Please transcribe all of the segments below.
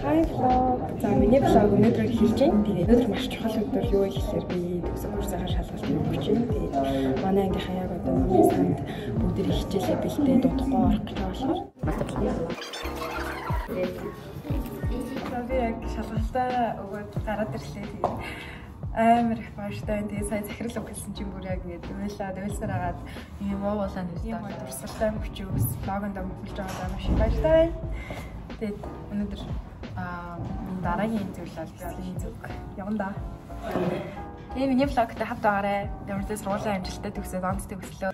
Hi vlog. За миний vlog өнөөдөр эхэлж байна. Тэгээд өнөөдөр маш чухал өдөр юу вэ гэхээр би төгсөх курсынхаа шалгалтыг өгч байна. Тэгээд манай ангийнхаа яг одоо номын санд бүгд хичээлээ бэлдээд удахгүй орох гэж байгаа болохоор за би яг шалгалтаа өгөөд гараад ирлээ. Тэгээд амар их баяртай. Тэгээд сая захирал өгсөн чинь бүр яг ингэж уйлаад уйлсаар агаад юм уугуулаа нэртэй дурсгалтай мөчөө влогонд мөхөлж байгаа маш их баяртай. Тэгээд өнөөдөр миний дараагийн зүйл бол би олон зүг явна да. Тэгээ миний влогтой хамт байгаарай. Ямар ч сургуулийн амжилттай төгсөөд онцтой өслөө.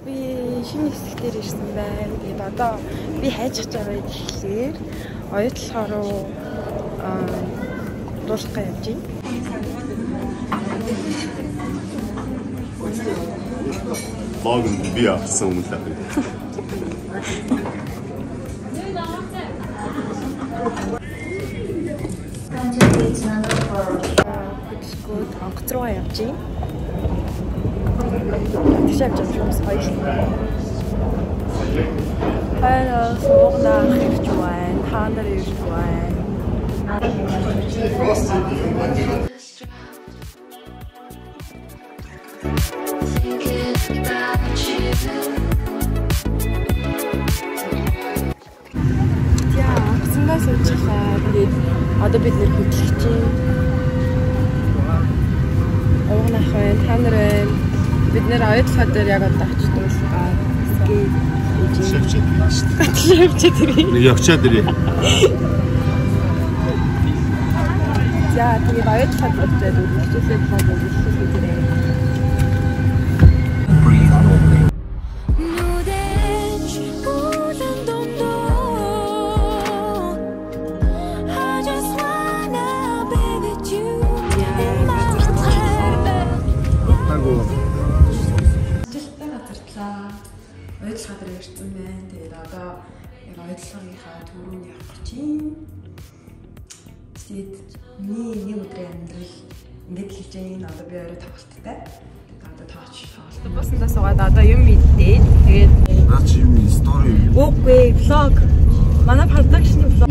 Би шинэ хэсэг дээр ирсэн байна. Тэгээд одоо би хайж байгаа гэхлээр оюутлахаа руу дуулах гэж явж байна. Влог нь би авсан юм л аа. Хөдөлгөөд онгоц руу явж байна. Тэгш авч байгаа юм хоёр. Хайраа суугнаа хэрч байна. Та нар ирж байна. Яа, онгоцондоо суучихлаа. Тэгээд одоо бид нэр хөдлөж чинь. Уугнах байна. Та нар байна. Бид нэр оюутлахаа дээр яг одоо очиж дуулгаа. Скейт шавчаад ирнэ шүү дээ. Шавчаад ирнэ. Нэг явчаад ирээ. За тэгээд оюутлахад болчиход үргэлжлүүлээд влог үргэлжлүүлээ зэрэг. Оюутлахаа дээр ирсэн байна. Тэгээд одоо яг оюутлагынхаа төрөнд явах гэж байна. Тэгээд миний нэг өдрийн амьдрал ингэж хэлж байна. Одоо би орой тоглолттой. Тэгээд одоо тооч тоглолт. Бусандаа суугаад одоо юм идээд тэгээд наа чи юм стори юм. Үгүй влог. Манай продакшны влог.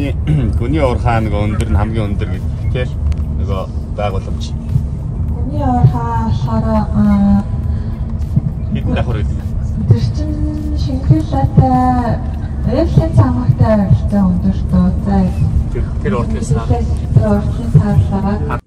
Гүний уурхаа нөгөө өндөр нь хамгийн өндөр гэдэг тийм нөгөө байгууламж. Гүний уурхаа болохоор хэдэн давхар гэдэг. Тэр чинь Шангрилатай Эйфелийн цамхагтай ойролцоо өндөртөө. За тэр уртлын сар. Тэр уртлын сарлаагаа.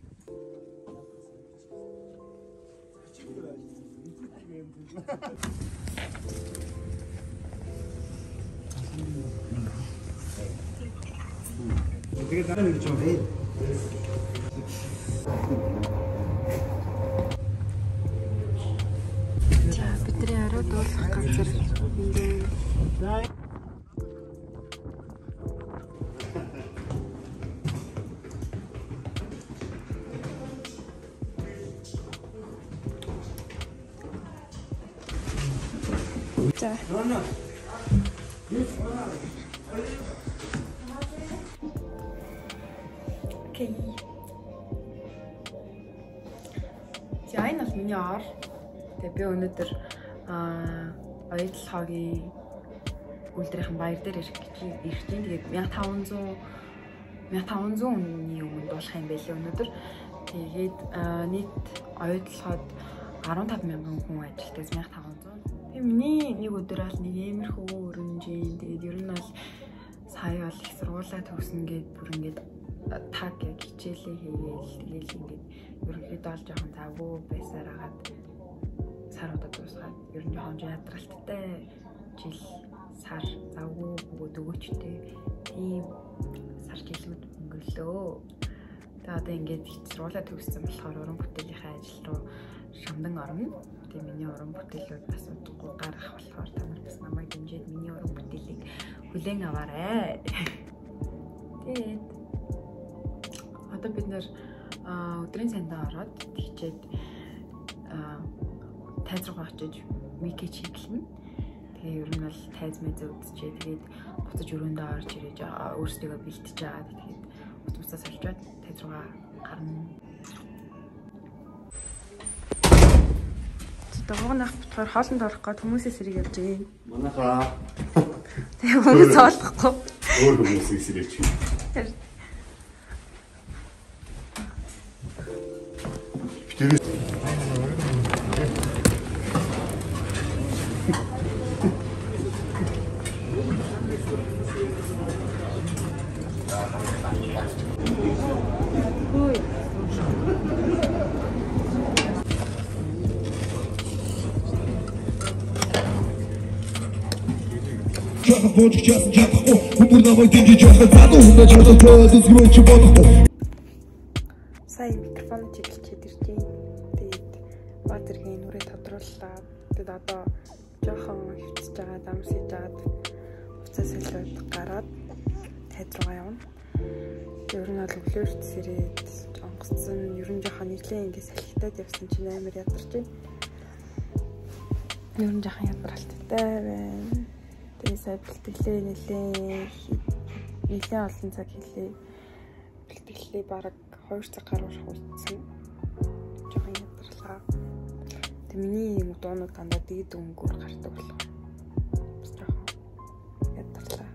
Тэгээд дараа нэг юм бэ. Бидний орой дуулах газар энд. За. Окей. За энэ бол миний ор. Тэгээ би өнөөдөр оюутлахаагийн үйлдвэрийн баяр дээр ирэх гэж ирж байна. Тэгээд 1500 хүний өмнө дуулах юм байлээ өнөөдөр. Тэгээд нийт оюутлахад 15,000 хүн ажилтдаг 1500. Тэгээ миний нэг өдөр бол нэг иймэрхүү өрнөж юм. Тэгээд ер нь бол сая бол их сургуулаа төгснө гээд бүр ингээд таг яг хичээлээ хийгээл тэгээл ингээд ерөнхийдөө бол жоохон завгүй байсаар агаад саруудад дуусгаад ер нь жоохон ядралттай жил сар завгүй бөгөөд өгөөчтэй ийм сар жилүүд өнгөрлөө. Тэгээ одоо ингээд сургуулаа төгссөн болохоор уран бүтээлийнхээ ажил руу шамдан орно. Тэгээ миний уран бүтээлүүд бас удахгүй гарах болохоор та нар бас намайг дэмжиж миний уран бүтээлийг хүлээн аваарай. Тэгээд одоо бид нэр өдрийн сандаа ороод тэгчээд тайз руугаа очиж микэ чиглэнэ. Тэгээ ер нь бол тайз мэзээ үзчихээ. Тэгээд буцаж өрөөндөө орж ирэж өөрсдийгөө бэлтэж байгаа. Тэгээд уцмасаа сольжоод тайз руугаа гарна. Дугуйнах битгаар хоолнд орох гээд хүмүүсээс хэрэг явж гин. Манайхаа. Тэгээ хүмүүс хооллохгүй. Өөр хүмүүсээс хэрэг чи. Тэр Сая микрофон чиглэлчээд ирж байна. Тэгээд ба зэргийн нүрээ тодрууллаа. Тэгээд одоо жоохон хөвцөж байгаа, дамс хийж байгаад уцаа солиод гараад тайз руугаа явна. Ер нь бол өглөөрт сэрээд онгоцсон. Ер нь жоохон нэлээд ингэ салхитаад явсан чинь амар ядарч байна. Ер нь жоохон ядралттай байна. Тэгээ сая бэлтгэлээ нэлээд олон цаг хийлээ. Бэлтгэлээ бараг 2 цаг гаруй шахуулсан. Жоохон ядарлаа. Тэгээ миний юм дуунууд дандаа дээд өнгөөр гардаг болохоор бас жоохон ядарлаа.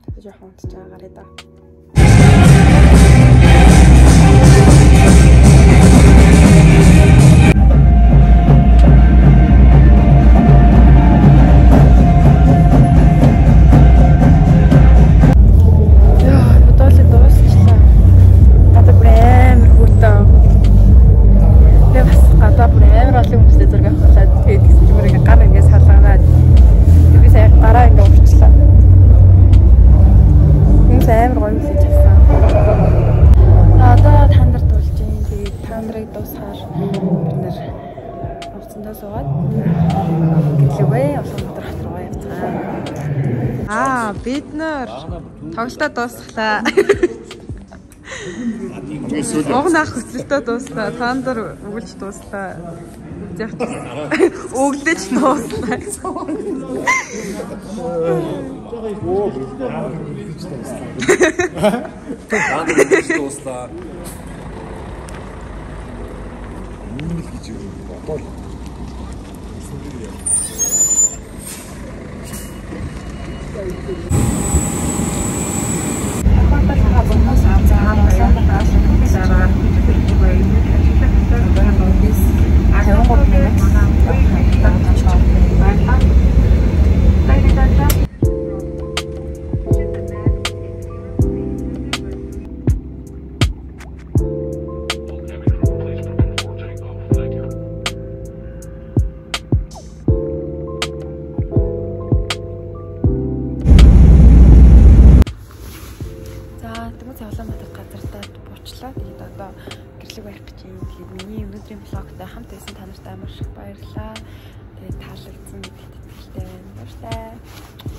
Тэгээ жоохон унтж байгаа гараа да. Бид нар тоглолтоо дуусглаа. Угнах хөтлөлтөө дууслаа. Тандер өгөлж дууслаа. Өглөж дууслаа. Тандер өгөлж дууслаа. Ийм л гэж юм бодоол. Хамт байсан та нарт амар их баярлалаа. Тэгээд таалагдсан гэдэгт итгэлтэй байна. Баярлалаа.